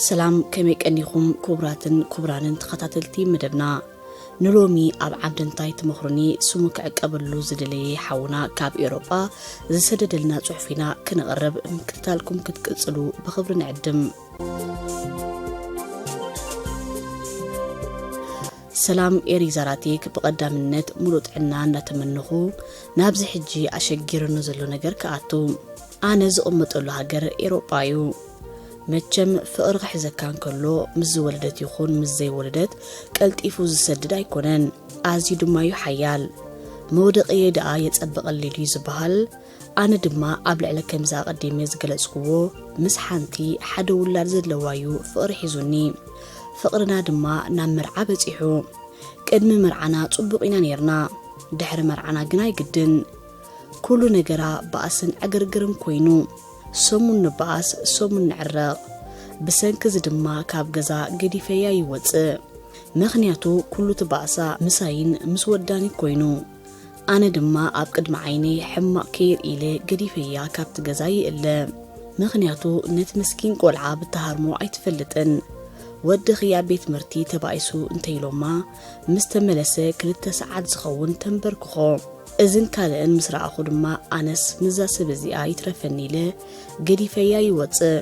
ሰላም፣ ከመይ ቀኒኹም ክቡራትን ክቡራንን ተኸታተልቲ መደብና? ንሎሚ ኣብ ዓምዲ እንታይ ትመኽሩኒ ስሙ ክዕቀበሉ ዝደለየ ሓውና ካብ ኤውሮጳ ዝሰደደልና ጽሑፍ ኢና ክነቕርብ፣ ምክትታልኩም ክትቅጽሉ ብኽብሪ ንዕድም። ሰላም ኤሪ ዛራቴክ፣ ብቐዳምነት ሙሉእ ጥዕና እንዳተመነኹ ናብዚ ሕጂ ኣሸጊርኑ ዘሎ ነገር ክኣቱ። ኣነ ዝቕመጠሉ ሃገር ኤውሮጳ እዩ። መቸም ፍቕሪ ክሕዘካ እንከሎ ምስ ዝወለደት ይኹን ምስ ዘይወለደት ቀልጢፉ ዝሰድድ ኣይኮነን። ኣዝዩ ድማ እዩ ሓያል። መውደቕየ ደኣ የጸብቐለይ ድዩ ዝበሃል? ኣነ ድማ ኣብ ልዕሊ ከምዚ ኣቐዲመ ዝገለጽኩዎ ምስ ሓንቲ ሓደ ውላድ ዘለዋ እዩ ፍቕሪ ሒዙኒ። ፍቕርና ድማ ናብ መርዓ በጺሑ። ቅድሚ መርዓና ጽቡቕ ኢና ኔርና። ድሕሪ መርዓና ግን ኣይግድን። ኩሉ ነገራ ባእስን ዕግርግርን ኮይኑ፣ ሰሙን ንበኣስ ሰሙን ንዕረቕ። ብሰንኪ እዚ ድማ ካብ ገዛ ገዲፈያ ይወጽእ። ምኽንያቱ ኩሉ እቲ ባእሳ ምሳይን ምስ ወዳኒ ኮይኑ። ኣነ ድማ ኣብ ቅድሚ ዓይነይ ሕማቕ ከይርኢ ኢለ ገዲፈያ ካብቲ ገዛ ይእለ። ምኽንያቱ ነቲ ምስኪን ቆልዓ ብትሃርሞ ኣይትፈልጥን። ወድኺ ኣብ ቤት ትምህርቲ ተባኢሱ እንተኢሎማ፣ ምስ ተመለሰ ክልተ ሰዓት ዝኸውን ተንበርክኾ። እዝን ካልእን ምስ ረኣኹ ድማ፣ ኣነስ ምስዛ ሰብ እዚኣ ይትረፈኒ ኢለ ገዲፈያ ይወጽእ።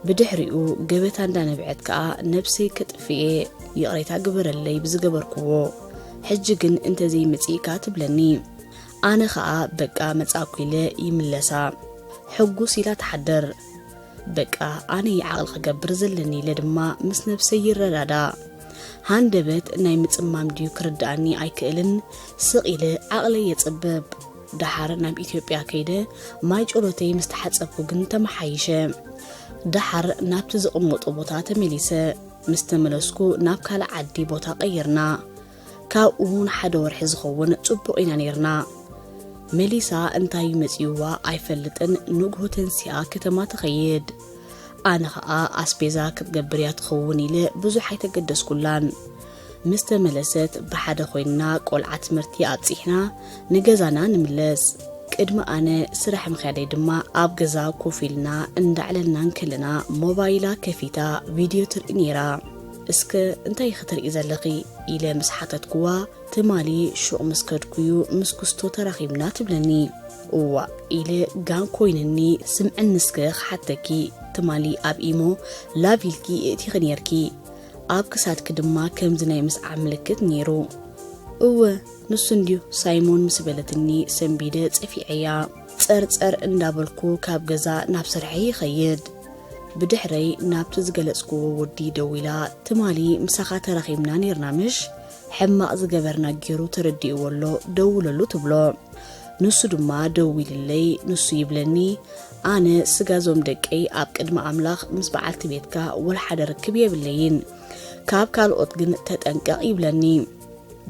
ብድሕሪኡ ገበታ እንዳነብዐት ከኣ ነብሰይ ከጥፍኤ፣ ይቕሬታ ግበረለይ ብዝገበርክዎ። ሕጂ ግን እንተዘይመጺእካ ትብለኒ። ኣነ ኸኣ በቃ መጻእኩ ኢለ ይምለሳ። ሕጉስ ኢላ ትሓድር። በቃ ኣነ እዩ ዓቕሊ ክገብር ዘለኒ ኢለ ድማ ምስ ነብሰይ ይረዳዳእ። ሃንደበት ናይ ምጽማም ድዩ ክርድኣኒ ኣይክእልን፣ ስቕ ኢለ ዓቕለይ የጽብብ። ደሓር ናብ ኢትዮጵያ ከይደ ማይ ጨሎተይ ምስ ተሓጸብኩ ግን ተመሓይሸ። ደሓር ናብቲ ዝቕመጦ ቦታ ተመሊሰ። ምስ ተመለስኩ ናብ ካልእ ዓዲ ቦታ ቀይርና። ካብኡ ንሓደ ወርሒ ዝኸውን ጽቡቕ ኢና ኔርና። መሊሳ እንታይ መጺእዋ ኣይፈልጥን፣ ንግሆ ተንሲኣ ከተማ ትኸይድ። ኣነ ኸኣ ኣስቤዛ ክትገብር እያ ትኸውን ኢለ ብዙሕ ኣይተገደስኩላን። ምስ ተመለሰት ብሓደ ኮይንና ቆልዓ ትምህርቲ ኣብጺሕና ንገዛና ንምለስ። ቅድሚ ኣነ ስራሕ ምኽያደይ ድማ ኣብ ገዛ ኮፍ ኢልና እንዳዕለልና እንከለና ሞባይላ ከፊታ ቪድዮ ትርኢ ነይራ። እስከ እንታይ ኢኺ ትርኢ ዘለኺ? ኢለ ምስ ሓተትኩዋ፣ ትማሊ ሹቕ ምስ ከድኩዩ ምስ ኩስቶ ተራኺብና ትብለኒ። እዋእ ኢለ ጋን ኮይንኒ። ስምዕኒ እስከ ክሓተኪ፣ ትማሊ ኣብ ኢሞ ላቭ ኢልኪ የእቲኺ ነይርኪ። ኣብ ክሳድኪ ድማ ከምዚ ናይ ምስዓብ ምልክት ነይሩ። እወ ንሱ እንድዩ ሳይሞን ምስ በለትኒ ሰንቢደ ጸፊዐያ። ጸርጸር እንዳበልኩ ካብ ገዛ ናብ ስርሐይ ይኸይድ። ብድሕረይ ናብቲ ዝገለጽክዎ ወዲ ደዊላ፣ ትማሊ ምሳኻ ተራኺብና ኔርና ምሽ? ሕማቕ ዝገበርና ገይሩ ተረዲእዎ ኣሎ፣ ደውለሉ ትብሎ። ንሱ ድማ ደዊልለይ፣ ንሱ ይብለኒ፣ ኣነ ስጋዞም ደቀይ ኣብ ቅድሚ ኣምላኽ ምስ በዓልቲ ቤትካ ወላ ሓደ ርክብ የብለይን፣ ካብ ካልኦት ግን ተጠንቀቕ ይብለኒ።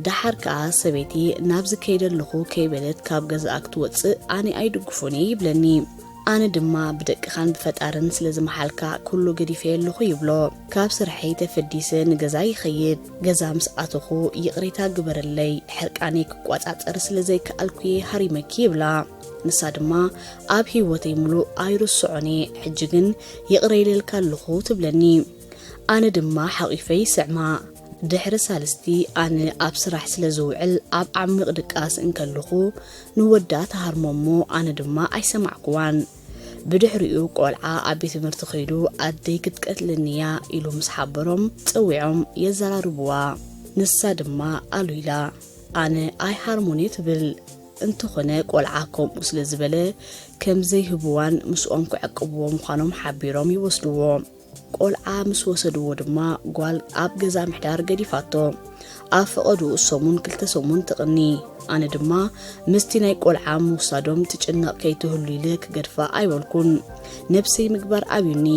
ደሓር ከኣ ሰበይቲ ናብዚ ከይደ ኣለኹ ከይበለት ካብ ገዛኣ ክትወጽእ ኣነ ኣይድግፎን እየ ይብለኒ። ኣነ ድማ ብደቅኻን ብፈጣርን ስለ ዝመሓልካ ኩሉ ገዲፈ ኣለኹ ይብሎ። ካብ ስርሐይ ተፈዲሰ ንገዛ ይኸይድ። ገዛ ምስ ኣተኹ ይቕሬታ ግበረለይ፣ ሕርቃነይ ክቋጻጸር ስለ ዘይከኣልኩ እየ ሃሪመኪ ይብላ። ንሳ ድማ ኣብ ህይወተይ ምሉእ ኣይርስዖን እየ፣ ሕጂ ግን ይቕረ ኢለልካ ኣለኹ ትብለኒ። ኣነ ድማ ሓቒፈ ይስዕማ። ድሕሪ ሳልስቲ ኣነ ኣብ ስራሕ ስለ ዝውዕል ኣብ ዓሚቕ ድቃስ እንከለኹ ንወዳ ተሃርሞ እሞ ኣነ ድማ ኣይሰማዕኩዋን። ብድሕሪኡ ቆልዓ ኣብ ቤት ትምህርቲ ከይዱ ኣደይ ክትቀትለኒ እያ ኢሉ ምስ ሓበሮም ጸዊዖም የዘራርብዋ። ንሳ ድማ ኣሉ ኢላ ኣነ ኣይሃርሞን እየ ትብል። እንተኾነ ቆልዓ ከምኡ ስለ ዝበለ ከም ዘይህብዋን ምስኦም ክዕቅብዎ ምዃኖም ሓቢሮም ይወስድዎ። ቆልዓ ምስ ወሰድዎ ድማ ጓል ኣብ ገዛ ምሕዳር ገዲፋቶ። ኣብ ፈቐድኡ ሰሙን ክልተ ሰሙን ትቕኒ። ኣነ ድማ ምስቲ ናይ ቆልዓ ምውሳዶም ትጭነቕ ከይትህሉ ኢለ ክገድፋ ኣይበልኩን። ነብሰይ ምግባር ኣብዩኒ።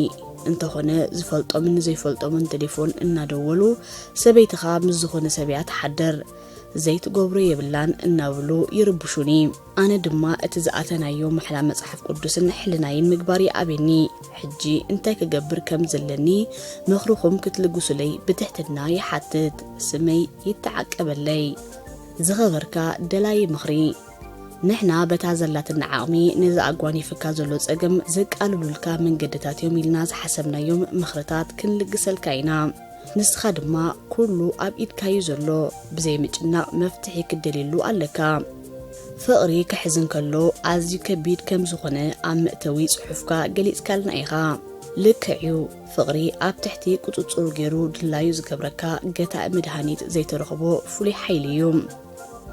እንተኾነ ዝፈልጦምን ዘይፈልጦምን ቴሌፎን እናደወሉ ሰበይትኻ ምስ ዝኾነ ሰብ እያ ትሓድር፣ ዘይትገብሮ የብላን እናበሉ ይርብሹኒ። ኣነ ድማ እቲ ዝኣተናዮ ማሕላ መጽሓፍ ቅዱስን ሕልናይን ምግባር ይኣብየኒ። ሕጂ እንታይ ክገብር ከም ዘለኒ ምኽርኹም ክትልግሱለይ ብትሕትና ይሓትት። ስመይ ይተዓቀበለይ። ዝኸበርካ ደላይ ምኽሪ፣ ንሕና በታ ዘላትና ዓቕሚ ነዚ ኣጓኒፍካ ዘሎ ጸገም ዘቃልሉልካ መንገድታት እዮም ኢልና ዝሓሰብናዮም ምኽርታት ክንልግሰልካ ኢና። ንስኻ ድማ ኩሉ ኣብ ኢድካ እዩ ዘሎ፣ ብዘይ ምጭናቕ መፍትሒ ክትደልየሉ ኣለካ። ፍቕሪ ክሕዝ እንከሎ ኣዝዩ ከቢድ ከም ዝኾነ ኣብ መእተዊ ጽሑፍካ ገሊጽካልና ኢኻ። ልክዕ እዩ፣ ፍቕሪ ኣብ ትሕቲ ቁጽጽሩ ገይሩ ድላዩ ዝገብረካ ገታኢ መድሃኒት ዘይተረኽቦ ፍሉይ ሓይሊ እዩ።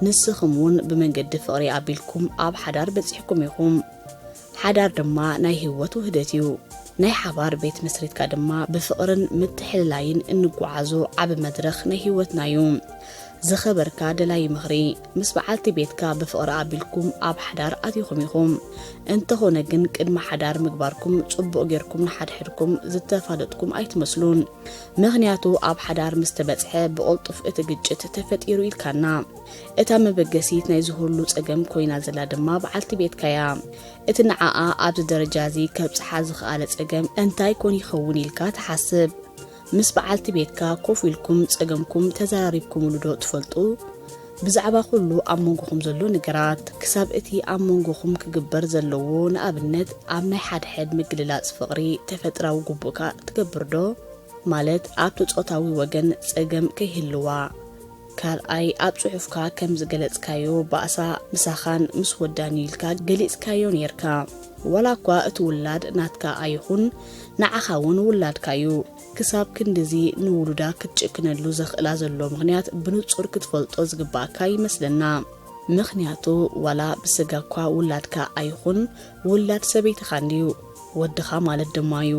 ንስኹም እውን ብመንገዲ ፍቕሪ ኣቢልኩም ኣብ ሓዳር በጺሕኩም ኢኹም። ሓዳር ድማ ናይ ህይወት ውህደት እዩ። ናይ ሓባር ቤት መስሪትካ ድማ ብፍቕርን ምትሕልላይን እንጓዓዞ ዓቢ መድረኽ ናይ ህይወትና እዩ። ዝኸበርካ ደላይ ምኽሪ፣ ምስ በዓልቲ ቤትካ ብፍቕሪ ኣቢልኩም ኣብ ሓዳር ኣቲኹም ኢኹም። እንተኾነ ግን ቅድሚ ሓዳር ምግባርኩም ጽቡቕ ጌርኩም ንሓድሕድኩም ዝተፋለጥኩም ኣይትመስሉን። ምኽንያቱ ኣብ ሓዳር ምስ ተበጽሐ ብቕልጡፍ እቲ ግጭት ተፈጢሩ ኢልካና። እታ መበገሲት ናይዚ ሁሉ ጸገም ኮይና ዘላ ድማ በዓልቲ ቤትካያ። እቲ ንዓኣ ኣብዚ ደረጃ እዚ ከብጽሓ ዝኸኣለ ጸገም እንታይ ኮን ይኸውን ኢልካ ትሓስብ? ምስ በዓልቲ ቤትካ ኮፍ ኢልኩም ጸገምኩም ተዘራሪብኩምሉ ዶ ትፈልጡ? ብዛዕባ ኩሉ ኣብ መንጎኹም ዘሎ ነገራት፣ ክሳብ እቲ ኣብ መንጎኹም ክግበር ዘለዎ፣ ንኣብነት ኣብ ናይ ሓድሕድ ምግልላጽ ፍቕሪ ተፈጥራዊ ግቡእካ ትገብር ዶ? ማለት ኣብቲ ጾታዊ ወገን ጸገም ከይህልዋ። ካልኣይ፣ ኣብ ጽሑፍካ ከም ዝገለጽካዮ ባእሳ ምሳኻን ምስ ወዳን ኢልካ ገሊጽካዮ ኔርካ። ዋላ እኳ እቲ ውላድ ናትካ ኣይኹን፣ ንዓኻ እውን ውላድካ እዩ። ክሳብ ክንድዚ ንውሉዳ ክትጭክነሉ ዘኽእላ ዘሎ ምኽንያት ብንጹር ክትፈልጦ ዝግባኣካ ይመስለና። ምኽንያቱ ዋላ ብስጋ እኳ ውላድካ ኣይኹን፣ ውላድ ሰበይትኻ እንድዩ፣ ወድኻ ማለት ድማ እዩ።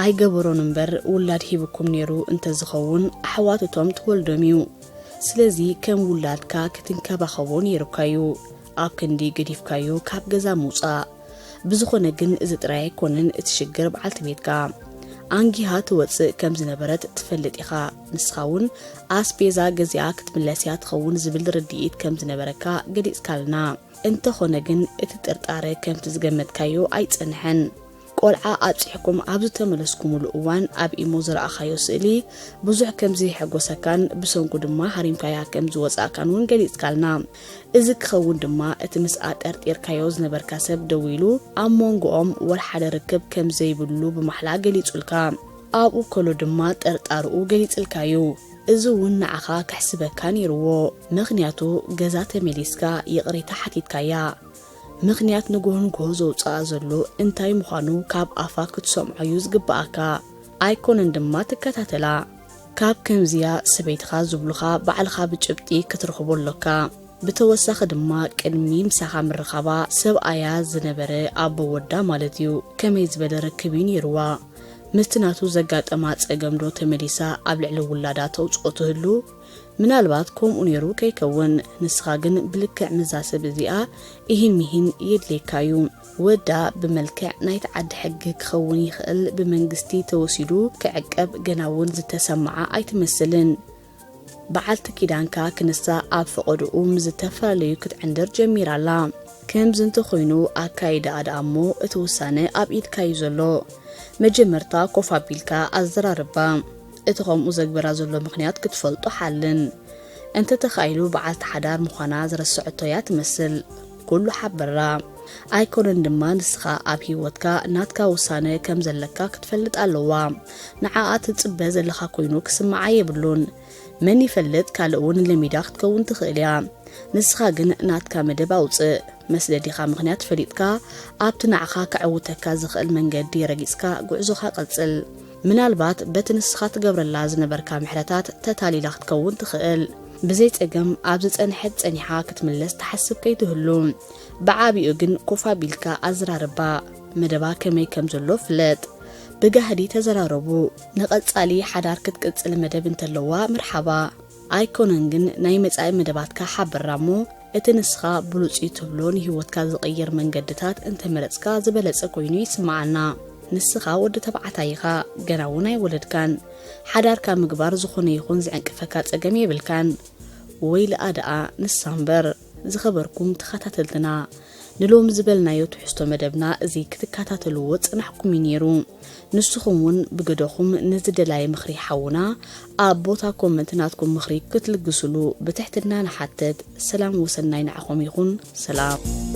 ኣይገበሮን እምበር ውላድ ሂብኩም ነይሩ እንተዝኸውን ኣሕዋት እቶም ትወልዶም እዩ። ስለዚ ከም ውላድካ ክትንከባኸቦ ነይሩካ እዩ። ኣብ ክንዲ ገዲፍካዮ ካብ ገዛ ምውጻእ። ብዝኾነ ግን እዚ ጥራይ ኣይኮነን እቲ ሽግር በዓልቲ ቤትካ። ኣንጊሃ ትወጽእ ከም ዝነበረት ትፈልጥ ኢኻ። ንስኻ እውን ኣስቤዛ ገዚኣ ክትምለስ እያ ትኸውን ዝብል ርድኢት ከም ዝነበረካ ገሊጽካልና። እንተኾነ ግን እቲ ጥርጣረ ከምቲ ዝገመትካዮ ኣይጸንሐን። ቆልዓ ኣብጺሕኩም ኣብ ዝተመለስኩምሉ እዋን ኣብ ኢሞ ዝረኣኻዮ ስእሊ ብዙሕ ከም ዘየሐጎሰካን ብሰንኩ ድማ ሃሪምካያ ከም ዝወጻእካን እውን ገሊጽካልና። እዚ ክኸውን ድማ እቲ ምስኣ ጠርጢርካዮ ዝነበርካ ሰብ ደዊሉ ኣብ መንጎኦም ወላ ሓደ ርክብ ከም ዘይብሉ ብማሕላ ገሊጹልካ። ኣብኡ ከሎ ድማ ጥርጣርኡ ገሊጽልካዩ። እዚ እውን ንዓኻ ከሕስበካ ነይርዎ። ምኽንያቱ ገዛ ተመሊስካ ይቕሬታ ሓቲትካያ። ምኽንያት ንግሆ ንግሆ ዘውጽኣ ዘሎ እንታይ ምዃኑ ካብ ኣፋ ክትሰምዖ እዩ ዝግብኣካ። ኣይኮነን ድማ ትከታተላ። ካብ ከምዚያ ሰበይትኻ ዝብሉኻ ባዕልኻ ብጭብጢ ክትረኽቦ ኣሎካ። ብተወሳኺ ድማ ቅድሚ ምሳኻ ምርኻባ ሰብኣያ ዝነበረ ኣቦ ወዳ ማለት እዩ ከመይ ዝበለ ርክብ እዩ ነይርዋ? ምስቲ ናቱ ዘጋጠማ ጸገም ዶ ተመሊሳ ኣብ ልዕሊ ውላዳ ተውጽኦ ትህሉ? ምናልባት ከምኡ ነይሩ ከይከውን፣ ንስኻ ግን ብልክዕ ምስዛ ሰብ እዚኣ ኢሂን ሚሂን የድልየካ እዩ። ወዳ ብመልክዕ ናይቲ ዓዲ ሕጊ ክኸውን ይኽእል፣ ብመንግስቲ ተወሲዱ ክዕቀብ ገና እውን ዝተሰምዓ ኣይትመስልን። በዓልቲ ኪዳንካ ክንሳ ኣብ ፈቐድኡ ምስ ዝተፈላለዩ ክትዕንድር ጀሚራ ኣላ። ከምዚ እንተኾይኑ ኣካይዳኣ ደኣ እሞ እቲ ውሳነ ኣብ ኢድካ እዩ ዘሎ። መጀመርታ ኮፍ ኣቢልካ ኣዘራርባ። እቲ ከምኡ ዘግበራ ዘሎ ምኽንያት ክትፈልጦ ሓልን። እንተተኻኢሉ በዓልቲ ሓዳር ምዃና ዝረስዐቶ እያ ትመስል። ኩሉ ሓብራ። ኣይኮነን ድማ ንስኻ ኣብ ህይወትካ ናትካ ውሳነ ከም ዘለካ ክትፈልጥ ኣለዋ። ንዓኣ ትጽበ ዘለኻ ኮይኑ ክስምዓ የብሉን። መን ይፈልጥ ካልእ እውን ለሚዳ ክትከውን ትኽእል እያ። ንስኻ ግን ናትካ መደብ ኣውጽእ። መስደዲኻ ምኽንያት ፈሊጥካ ኣብቲ ንዓኻ ከዕውተካ ዝኽእል መንገዲ ረጊጽካ ጉዕዞኻ ቀጽል። ምናልባት በቲ ንስኻ ትገብረላ ዝነበርካ ምሕረታት ተታሊላ ክትከውን ትኽእል። ብዘይ ጸገም ኣብ ዝጸንሐት ጸኒሓ ክትምለስ ትሓስብ ከይትህሉ። ብዓቢኡ ግን ኮፍ ኣቢልካ ኣዘራርባ። መደባ ከመይ ከም ዘሎ ፍለጥ። ብጋህዲ ተዘራረቡ። ንቐጻሊ ሓዳር ክትቅጽል መደብ እንተለዋ መርሓባ። ኣይኮነን ግን ናይ መጻኢ መደባትካ ሓብራ እሞ እቲ ንስኻ ብሉጽ እዩ ትብሎ ንህይወትካ ዝቕይር መንገድታት እንተመረጽካ ዝበለጸ ኮይኑ ይስምዓና። ንስኻ ወዲ ተባዕታይ ኢኻ፣ ገና እውን ኣይወለድካን። ሓዳርካ ምግባር ዝኾነ ይኹን ዝዕንቅፈካ ጸገም የብልካን። ወይልኣ ደኣ ንሳ እምበር። ዝኸበርኩም ተኸታተልትና፣ ንሎሚ ዝበልናዮ ትሕዝቶ መደብና እዚ ክትከታተልዎ ዝጸናሕኩም እዩ ነይሩ። ንስኹም እውን ብገደኹም ንዝደላየ ምኽሪ ሓውና ኣብ ቦታ ኮመንት ናትኩም ምኽሪ ክትልግስሉ ብትሕትና ንሓትት። ሰላም ወሰናይ ንዓኹም ይኹን። ሰላም።